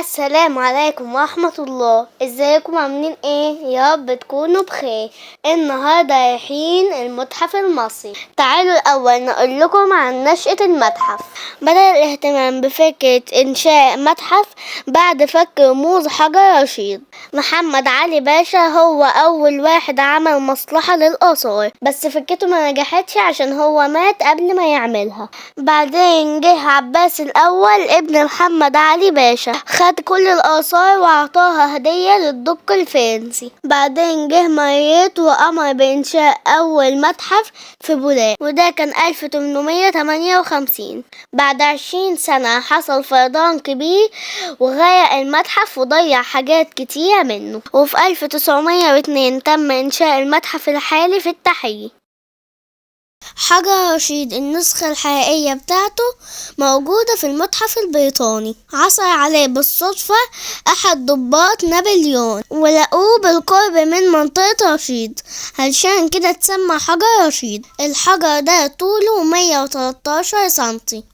السلام عليكم ورحمة الله. ازيكم عاملين ايه؟ يا رب تكونوا بخير. النهاردة رايحين المتحف المصري. تعالوا الاول نقول لكم عن نشأة المتحف. بدأ الاهتمام بفكرة انشاء متحف بعد فك رموز حجر رشيد. محمد علي باشا هو اول واحد عمل مصلحة للآثار، بس فكرته ما نجحتش عشان هو مات قبل ما يعملها. بعدين جه عباس الاول ابن محمد علي باشا، خد كل الآثار وأعطاها هدية للدوق الفرنسي. بعدين جه ماريت وأمر بإنشاء أول متحف في بولاق، وده كان 1858. بعد 20 سنة حصل فيضان كبير وغير المتحف وضيع حاجات كتيرة منه. وفي 1902 تم إنشاء المتحف الحالي في التحرير. حجر رشيد النسخة الحقيقية بتاعته موجودة في المتحف البريطاني. عثر عليه بالصدفة أحد ضباط نابليون ولقوه بالقرب من منطقة رشيد، علشان كده اتسمى حجر رشيد. الحجر ده طوله 113 سنتي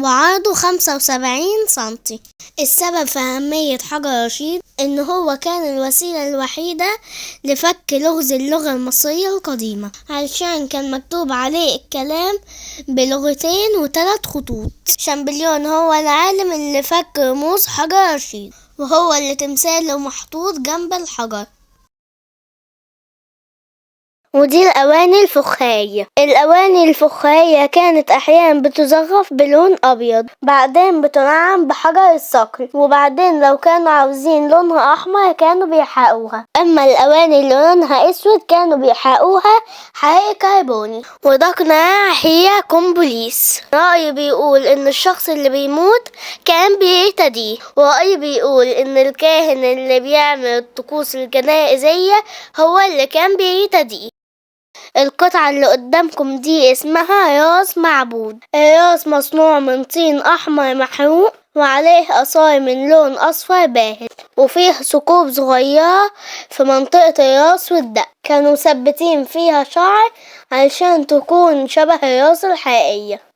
وعرضه 75 سنتي. السبب في أهمية حجر رشيد إن هو كان الوسيلة الوحيدة لفك لغز اللغة المصرية القديمة، علشان كان مكتوب عليه الكلام بلغتين وثلاث خطوط. شامبليون هو العالم اللي فك رموز حجر رشيد، وهو اللي تمثاله محطوط جنب الحجر. ودي الأواني الفخارية. الأواني الفخارية كانت أحيانا بتزخرف بلون أبيض، بعدين بتنعم بحجر الصقل، وبعدين لو كانوا عاوزين لونها أحمر كانوا بيحرقوها. أما الأواني اللي لونها أسود كانوا بيحرقوها حرق كربوني. وده قناع هي كومبوليس. رأي بيقول إن الشخص اللي بيموت كان بيرتديه، ورأي بيقول إن الكاهن اللي بيعمل الطقوس الجنائزية هو اللي كان بيرتديه. القطعة اللي قدامكم دي اسمها راس معبود. الراس مصنوع من طين أحمر محروق وعليه آثار من لون أصفر باهت، وفيه ثقوب صغيرة في منطقة الراس والدق، كانوا مثبتين فيها شعر علشان تكون شبه الراس الحقيقية.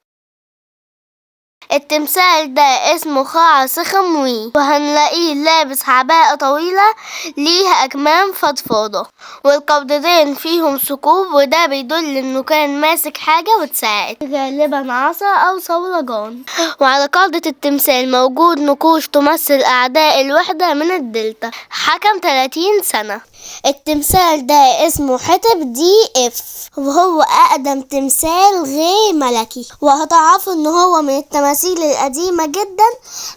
التمثال ده اسمه خاع سخموي، وهنلاقيه لابس عباءة طويلة ليها أكمام فضفاضة، والقبضتين فيهم ثقوب، وده بيدل انه كان ماسك حاجة واتسرقت، غالبا عصا أو صولجان. وعلى قاعدة التمثال موجود نقوش تمثل أعداء الوحدة من الدلتا. حكم 30 سنة. التمثال ده اسمه حتب دي اف، وهو أقدم تمثال غير ملكي، وهتعرفوا ان هو من التماثيل القديمة جدا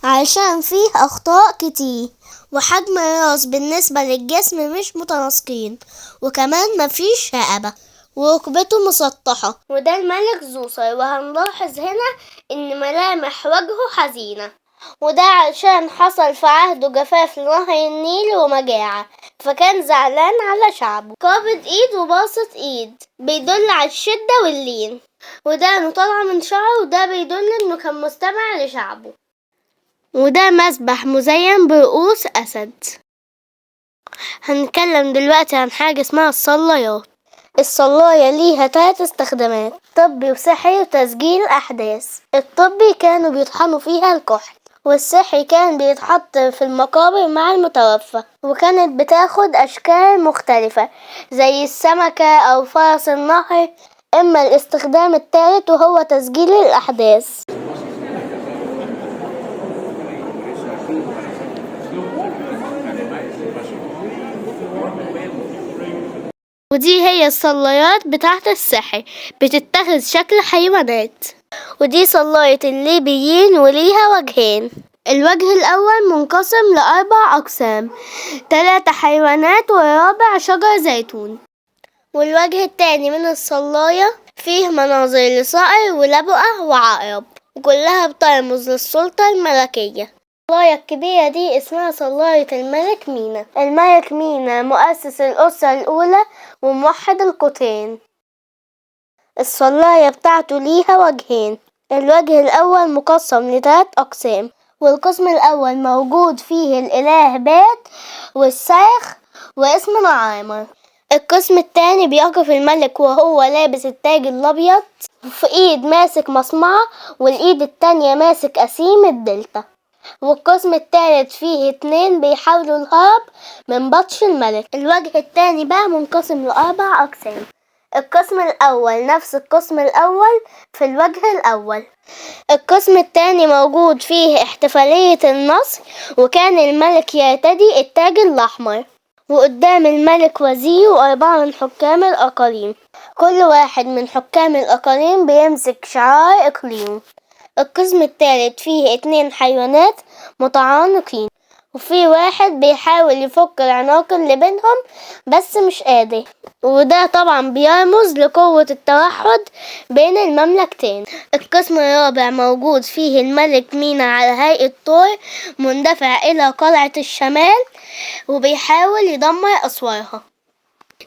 علشان فيه أخطاء كتير، وحجم الراس بالنسبة للجسم مش متناسقين، وكمان مفيش رقبة، وركبته مسطحة. وده الملك زوسر، وهنلاحظ هنا ان ملامح وجهه حزينة، وده علشان حصل في عهده جفاف لنهر النيل ومجاعة، فكان زعلان على شعبه. قابض ايد وباسط ايد بيدل على الشدة واللين، ودانه طالعة من شعره، وده بيدل انه كان مستمع لشعبه. وده مسبح مزين برؤوس أسد. هنتكلم دلوقتي عن حاجة اسمها الصلايات. الصلاية ليها 3 استخدامات: طبي وسحري وتسجيل أحداث. الطبي كانوا بيطحنوا فيها الكحل، والسحري كان بيتحط في المقابر مع المتوفى، وكانت بتاخد أشكال مختلفة زي السمكة أو فرس النهر. أما الاستخدام الثالث وهو تسجيل الأحداث. ودي هي الصلايات بتاعت السحر، بتتخذ شكل حيوانات. ودي صلاية الليبيين وليها وجهين. الوجه الأول منقسم ل4 أقسام، 3 حيوانات والرابع شجر زيتون. والوجه الثاني من الصلاية فيه مناظر لصقر ولبؤة وعقرب، وكلها بترمز للسلطة الملكية. الصلاية الكبيرة دي اسمها صلاية الملك مينا. الملك مينا مؤسس الأسرة الأولى وموحد القطرين. الصلاية بتاعته ليها وجهين. الوجه الأول مقسم ل3 أقسام، والقسم الأول موجود فيه الإله بات والسيخ واسم نعامر. القسم الثاني بيقف الملك وهو لابس التاج الأبيض، في إيد ماسك مصمعة والإيد التانية ماسك أسيم الدلتا. والقسم الثالث فيه 2 بيحاولوا الهرب من بطش الملك. الوجه الثاني بقى منقسم ل4 أقسام. القسم الأول نفس القسم الأول في الوجه الأول. القسم الثاني موجود فيه احتفالية النصر، وكان الملك يرتدي التاج الأحمر، وقدام الملك وزير و4 من حكام الأقاليم، كل واحد من حكام الأقاليم بيمسك شعار إقليمه. القسم الثالث فيه 2 حيوانات متعانقين، وفي واحد بيحاول يفك العناق اللي بينهم بس مش قادر، وده طبعا بيرمز لقوة التوحد بين المملكتين. القسم الرابع موجود فيه الملك مينا على هيئة طور مندفع إلى قلعة الشمال وبيحاول يدمر أسوارها.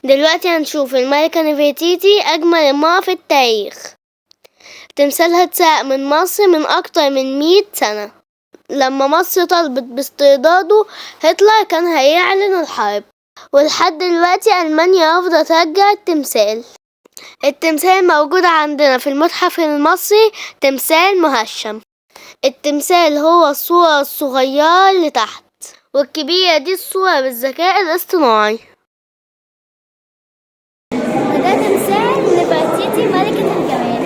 دلوقتي هنشوف الملكة نفرتيتي، أجمل امرأة في التاريخ. تمثالها اتسرق من مصر من أكتر من 100 سنة. لما مصر طلبت باسترداده هتلر كان هيعلن الحرب، ولحد دلوقتي ألمانيا رافضة ترجع التمثال. التمثال موجود عندنا في المتحف المصري، تمثال مهشم. التمثال هو الصورة الصغيرة اللي تحت، والكبيرة دي الصورة بالذكاء الاصطناعي. وده تمثال نفرتيتي ملكة الجمال،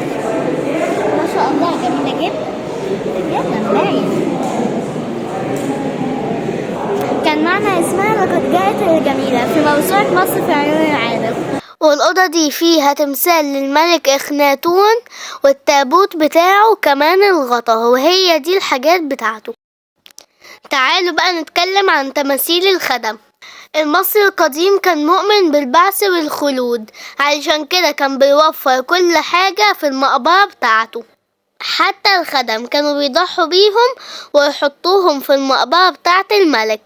ما شاء الله جميلة جدا جدا باين. كان معنى اسمها لقد جاءت الجميلة في موسوعة مصر في عيون العالم. والأوضة دي فيها تمثال للملك إخناتون والتابوت بتاعه كمان الغطا، وهي دي الحاجات بتاعته. تعالوا بقى نتكلم عن تماثيل الخدم. المصري القديم كان مؤمن بالبعث والخلود، علشان كده كان بيوفر كل حاجة في المقبرة بتاعته. حتى الخدم كانوا بيضحوا بيهم ويحطوهم في المقبرة بتاعة الملك.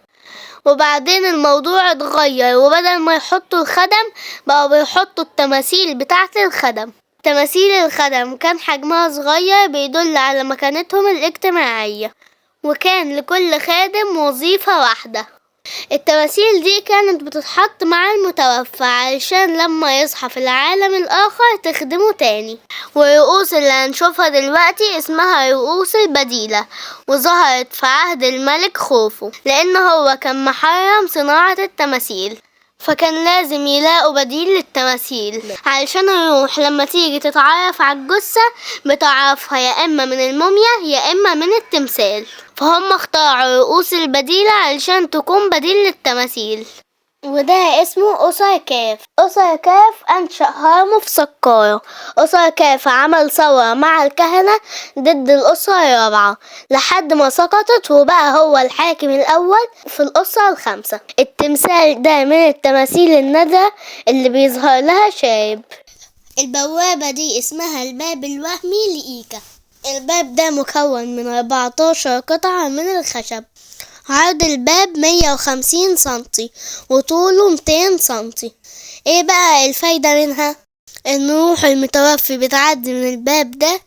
وبعدين الموضوع اتغير، وبدل ما يحطوا الخدم بقوا بيحطوا التماثيل بتاعة الخدم. تماثيل الخدم كان حجمها صغير بيدل على مكانتهم الاجتماعية، وكان لكل خادم وظيفة واحدة. التماثيل دي كانت بتتحط مع المتوفى علشان لما يصحى في العالم الآخر تخدمه تاني. والرؤوس اللي هنشوفها دلوقتي اسمها رؤوس البديلة، وظهرت في عهد الملك خوفو، لأن هو كان محرم صناعة التماثيل، فكان لازم يلاقوا بديل للتماثيل علشان الروح لما تيجي تتعرف على الجثة بتعرفها يا إما من الموميا يا إما من التمثال. فهم اخترعوا رؤوس البديلة علشان تكون بديل للتماثيل. وده اسمه أسر كاف. أسر كاف أنشأ هرمه في سقارة. أسر كاف عمل ثورة مع الكهنة ضد الأسرة الرابعة لحد ما سقطت، وبقى هو الحاكم الأول في الأسرة الخامسة. التمثال ده من التماثيل النادرة اللي بيظهر لها شارب. البوابة دي اسمها الباب الوهمي لإيكا. الباب ده مكون من 14 قطعة من الخشب. عرض الباب 150 سنتي وطوله 200 سنتي. ايه بقى الفايدة منها؟ ان روح المتوفي بتعدي من الباب ده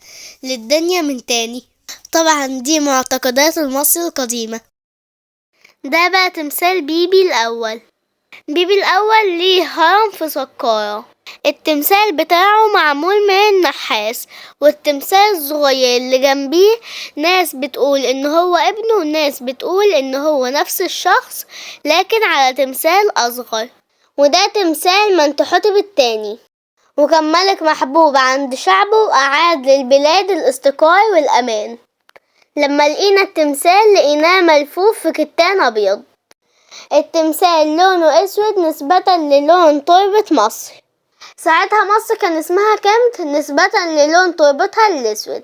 للدنيا من تاني. طبعا دي معتقدات المصري القديمة. ده بقى تمثال بيبي الأول. بيبي الأول ليه هرم في سقارة. التمثال بتاعه معمول من النحاس، والتمثال الصغير اللي جنبيه ناس بتقول ان هو ابنه وناس بتقول ان هو نفس الشخص لكن على تمثال اصغر. وده تمثال منتحتب التاني، وكان ملك محبوب عند شعبه وأعاد للبلاد الاستقرار والأمان. لما لقينا التمثال لقيناه ملفوف في كتان أبيض. التمثال لونه أسود نسبة للون تربة مصر. ساعتها مصر كان اسمها كمت نسبة للون تربتها الأسود.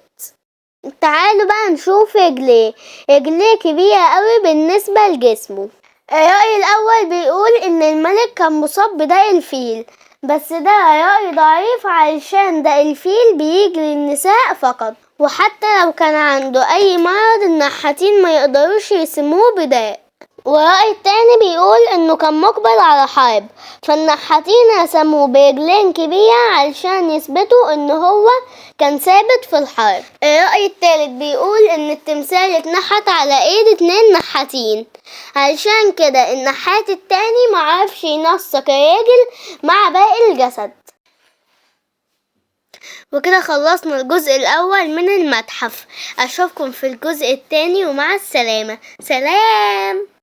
تعالوا بقى نشوف رجليه. رجليه كبيرة قوي بالنسبة لجسمه. الرأي الأول بيقول إن الملك كان مصاب بداء الفيل، بس ده رأي ضعيف علشان داء الفيل بيجي للنساء فقط، وحتى لو كان عنده أي مرض النحاتين ما يقدروش يسموه بداء. والرأي التاني بيقول إنه كان مقبل على حرب، فالنحاتين رسموه برجلين كبيرة علشان يثبتوا إن هو كان ثابت في الحرب. الرأي التالت بيقول إن التمثال اتنحت على إيد 2 نحاتين، علشان كده النحات التاني معرفش ينسق الرجل مع باقي الجسد. وكده خلصنا الجزء الأول من المتحف. أشوفكم في الجزء الثاني، ومع السلامة. سلام.